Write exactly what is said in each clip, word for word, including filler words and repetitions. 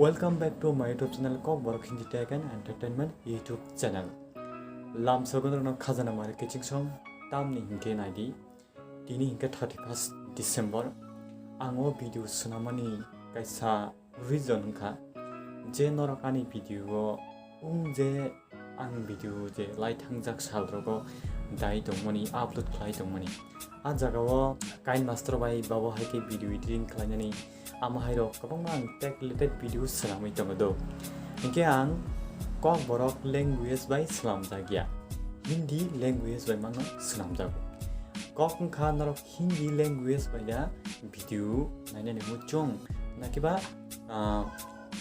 Welcome back to my YouTube channel, Kokborok Hindi Tech and Entertainment YouTube channel. Lamsogo norokno khajana mari kiching song tamni hinkhe naidi. Tini hinkhe thirty first December. Ang o video swnamani kaisa reason wngkha je norok ani video o wng je ang video je lai thangjak sal rogo dai tongmani, upload khlai tongmani. A jaga o Kain Master bai babo hai khe video editing khlainani, ama hai rok kwbangma ang tech related video swnamwi tongo do. Hinkhe ang Kokborok language bai swnamjak ya, Hindi language bai mano swnamjago. Kok wngkha norok Hindi language bai da video nainani muchung, nakiba, ah,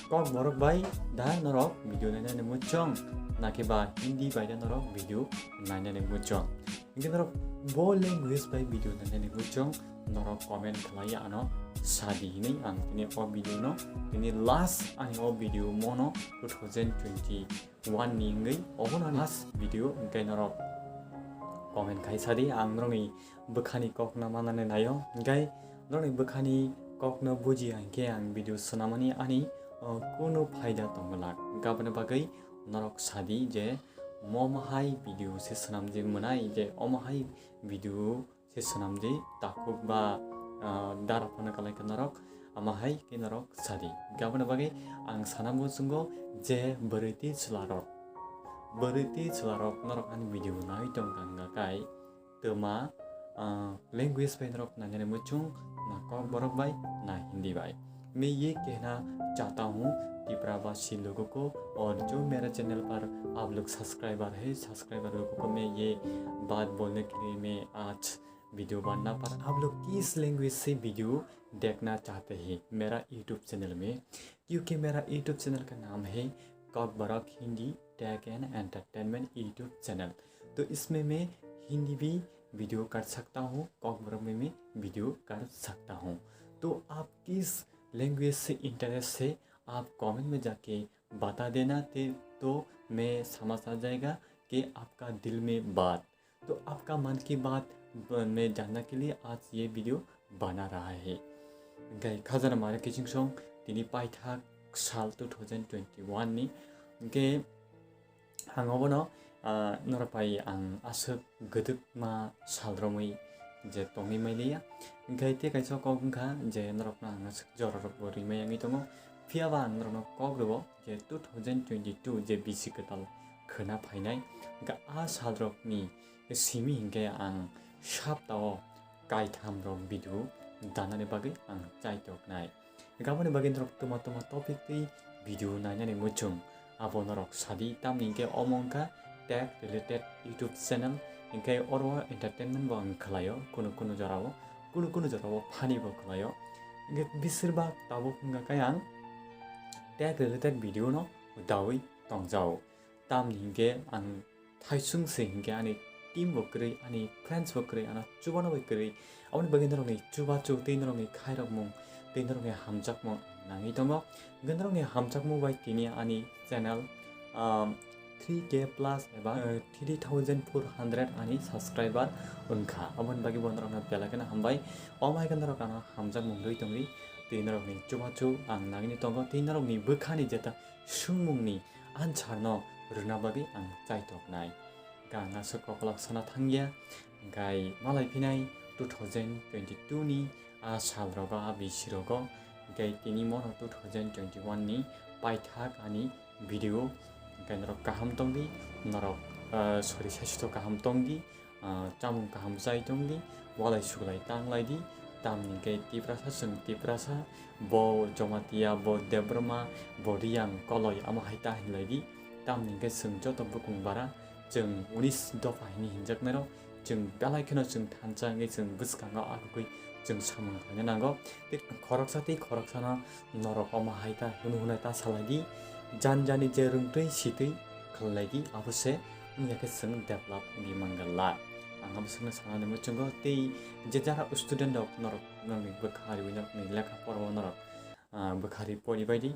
Kokborok bai da norok video nainani muchung, nakiba Hindi bai da norok video nainani muchung. Hinkhe norok bo language bai video nainani muchung, norok comment khlai ano sadi hinwi ang tini o video no, tini last ani o video mono two thousand twenty one ni wngwi obono last video, hinkhe norok comment khai sadi, ang norokni bwkhani kokno manani naio, hinkhe norokni bwkhani kokno buji hinkhe ang video swnamani ani, uh, kunu phaida tongwlak. Hinkhe aboni bagwi norok sadi je mo hai video se swnamjwi mwnai, je omo hai video se swnamjwi takhuk ba, ah, dara phano kalai kha norok, ama hai khe norok sadi. Hinkhe aboni bagwi ang sana muchungo je bwrwi tei chwlarok, bwrwi tei chwlarok norok ani video nai tong kha wngkha kai twma, ah, language bai norok nainani muchung, na Kokborok bai na Hindi bai. मैं ये कहना चाहता हूँ, त्रिपुरावासी लोगों को, और जो मेरा चैनल पर आप लोग सब्सक्राइबर है, सब्सक्राइबर लोगों को मैं ये बात बोलने के लिए मैं आज वीडियो बनाना पड़ा। आप लोग किस लैंग्वेज से वीडियो देखना चाहते हैं मेरा यूट्यूब चैनल में, क्योंकि मेरा यूट्यूब चैनल का नाम है Kokborok Hindi tech and entertainment YouTube channel. तो इसमें मैं हिंदी भी वीडियो कर सकता हूँ, कॉकबरक में मैं वीडियो कर सकता हूँ। तो आप किस लैंग्वेज से इंटरेस्ट है, आप कमेंट में जाके बता देना, ते तो मैं समझ आ जाएगा कि आपका दिल में बात। तो आपका मन की बात ब-, मैं जानना के लिए आज ये वीडियो बना रहा है। Hinkhe khajana mare kiching song tini paithak sal two thousand twenty one ni. Hinkhe ang obono, ah, norok bai ang aswk gwdwkma sal romwi je tongwi mailiya. Hinkhe tei kaisa kok wngkha je norokno ang aswk jorarokbo rimai yangwi tongo. Phiyaba ang norokno kok rwo je two thousand twenty two je bisi kwtal khwna phainai. Hinkhe a salrokni simi hinkhe ang saptao kaitham rok video danani bagwi ang chai toknai. Hinkhe aboni bagwi norok twma twma topic twi video nainani muchung, abo norok sadi, tamni hinkhe omo wngkha tech related YouTube channel. Hinkhe oro entertainment bo ang khlaio, kunu kunu jorao, kunu kunu jorao funny bo khlaio. Hinkhe besirbak tabuk wngkha khe ang tech related video no dawi tongjao. Tamni hinkhe ang thaisung se hinkhe ani team bo kwrwi, ani friends bo kwrwi, ano chubano bai kwrwi. Aboni bagwi norokni chubachu tei norokni khairokmung tei norokni hamjakmung nangwi tongo. Hinkhe norokni hamjakmung bai tini ani channel, um, three K plus eba, uh, three thousand four hundred ani subscriber wngkha. Aboni bagwi bo norokno belai kheno hambai. Omo hai khe norok ano hamjakmung rwi tongwi tei norokni chubachu ang nangwi tongo tei norokni bwkhani jeta swngmungni answer no rwna bagwi ang chai toknai. Hinkhe ang aswk koklok sana thangya, hinkhe malai phinai two thousand twenty two ni a sal rogo, a bisi rogo, hinkhe tini mono two thousand twenty one ni paithak ani video. Hinkhe norok kaham tongdi, norok, ah, sorry, saichito kaham tongdi, ah, chamung kaham chai tongdi, walai suglai tanglaidi, tamni hinkhe Tiprasa chwng Tiprasa, bo Jamatia, bo Debbarma, bo Riyang, Koloi, amo hai ta hinlaidi, tamni hinkhe chwng joto bukung bara, chwng unis dopha hinwi hinjaknairok, chwng belai kheno chwng thansa wngwi chwng bwskango achugwi chwng samung khlaina nango. Tei khoroksa tei khoroksano norok omo hai ta hwnwi hwnwi ta salaidi, jan jani je rwngtwi sitwi khlaidi, abo se wngya khe chwng develop wngwi mangala. Ang abo swkno sanani muchungo tei je jara student rok norok nokni bwkha riwi nokni lekha pora o norok, ah, bwkha ri poribaidi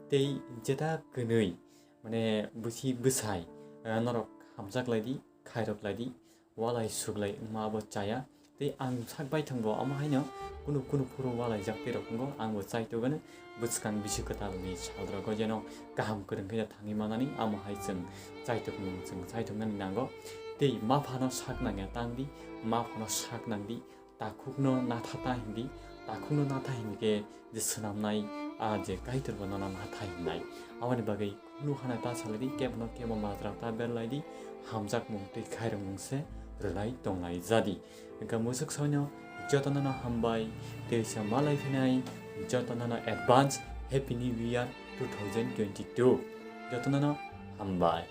tei jeta kwnwi mane bwsi bwsai, ah, norok hamjak laidi, khairok laidi, walai suglai wngma abo chaya. Tei ang sak baithang bo amo haino kunu kunu phuru walaijak tei rok wngo, ang bo chaitokgani bwskang bisi kwtal ni sal rogo jeno kaham kwrwng khe thangwi manani, amo hai chwng chaitokmung chwng chaitoknani nango. Tei maphano sak nangya tang di, maphano sak nang di, takhukno natha ta hindi, takhukno natha hinkhe je swnamnai a je Kaitor bo nono natha hinnai. Aboni bagwi kunu hana ta salai di, kebono kebo majra ta berlai di, hamjakmung tei khairokmung se rwlai tonglai jadi. Hwnkhe musuk soino jotono no hambai, tei se malai phinai jotono no advance Happy New Year two thousand twenty-two. Jotono no hambai.